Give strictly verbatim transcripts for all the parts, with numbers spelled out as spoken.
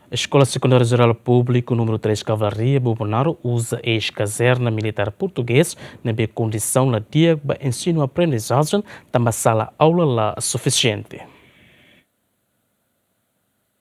Eskola Sekundária Jerál Públiku númeru três Kavalaria Bobonaro uza eis-kazerna militár portugés ne'ebé kondisaun la di'ak ba ensinu-aprendizajen tanba sala aula la sufisiente.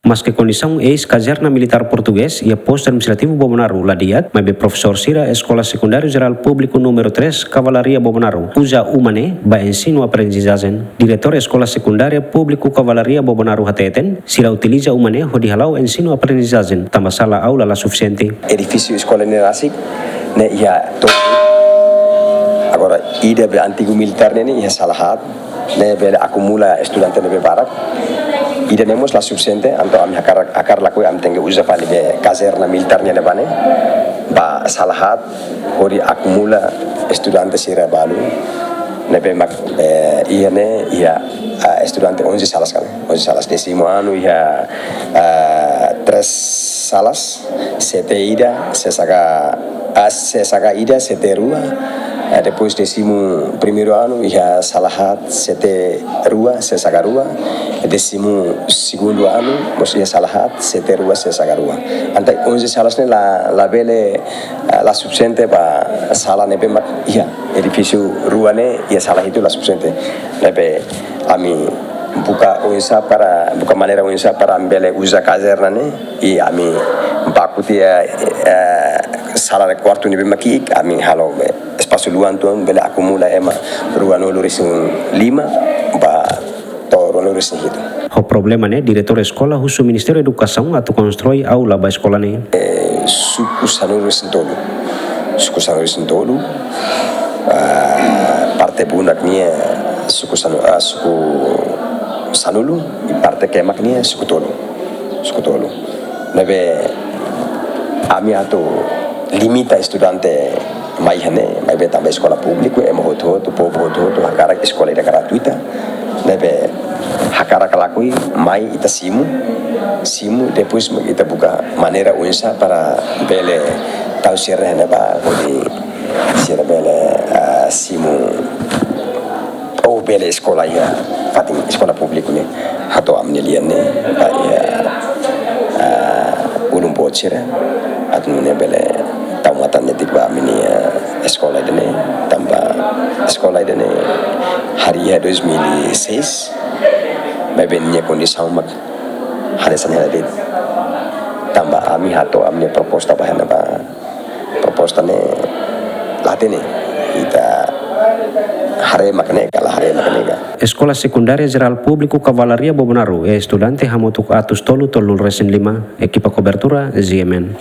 Maske kondisaun eis-kazerna militár portugés iha Postu Administrativu Bobonaro la di'ak, maibé profesór sira Eskola Sekundária Jerál Públiku númeru três Kavalaria Bobonaro uza uma ne'e ba ensinu-aprendizajen. Diretór Eskola Sekundária Públiku Kavalaria Bobonaro hateten, sira utiliza uma ne'e hodi hala'o ensinu-aprendizajen tanba sala aula la sufisiente. Edifísiu eskola ne'e rasik ne'e iha tolu. Agora, ida be antigu militár ne'e iha sala haat, ne'e bele akumula estudante ne'ebé barak. Ida ne'e mós la sufisiente, entaun ami hakarak, hakarak lakohi ami tenke uza fali be kazerna militár ne'e ba ne'e, ba sala haat, hodi akumula estudante sira balu ne'ebé mak, eh, iha ne'e iha, ah, estudante onze salas kan. Onze salas, désimu anu iha, ah, três salas, C T ida, C S H, ah, C S H ida, C T rua, ah, depois désimu primeiru anu iha sala haat, C T rua, C S H rua, désimu segundu anu mós iha sala haat, C T rua, C S H rua. Entaun onze salas ne'e la, la bele, ah, la sufisiente ba sala ne'ebé mak iha. Edifísiu rua ne'e iha sala hitu la sufisiente. Ne'ebé ami buka oinsá para, buka maneira oinsá para ami bele uza kazerna ne'e, i ami baku tiha, eh, sala ne'e kuartu ne'ebé mak ki'ik, ami halo be espasu luan uitoan bele akumula ema ruanulu-resin-lima ba to'o ruanulu-resin-hitu. Ho problema ne'e, diretór eskola husu Ministériu Edukasaun atu konstrui aula ba eskola ne'e. Eh, suku sanulu-resin-tolu. Suku sanulu-resin-tolu, ah, parte bunak nia suku sanu-, ah, suku sanulu, i parte kemak nia suku tolu. Suku tolu. Ne'ebé ami atu limita estudante mai iha ne'e, maibé tanba eskola públiku, ema hotu-hotu, povu hotu-hotu hakarak eskola ida gratuita. Ne'ebé hakarak lakohi mai ita simu, simu, depois ita buka maneira oinsá para bele tau sira ne'ebá hodi sira bele, ah, simu ou bele eskola iha fatin eskola públiku ne'e. Hato'o ami-nia lian ne'e ba iha, ah, ulun boot sira atu nune'e bele tau matan netik ba ami-nia eskola ida-ne'e, tanba eskola ida-ne'e harii iha dois mil e seis, maibé nia kondisaun mak hanesan hela de'it. Tanba ami hato'o ami-nia proposta ba iha ne'ebá, proposta ne'e la hatene, ita haree mak ne'e ka, la haree mak ne'e ka. Eskola Sekundária Jerál Públiku Kavalaria Bobonaro iha estudante hamutuk atus tolu tolunulu-resin-lima, ekipa kobertura Z M N.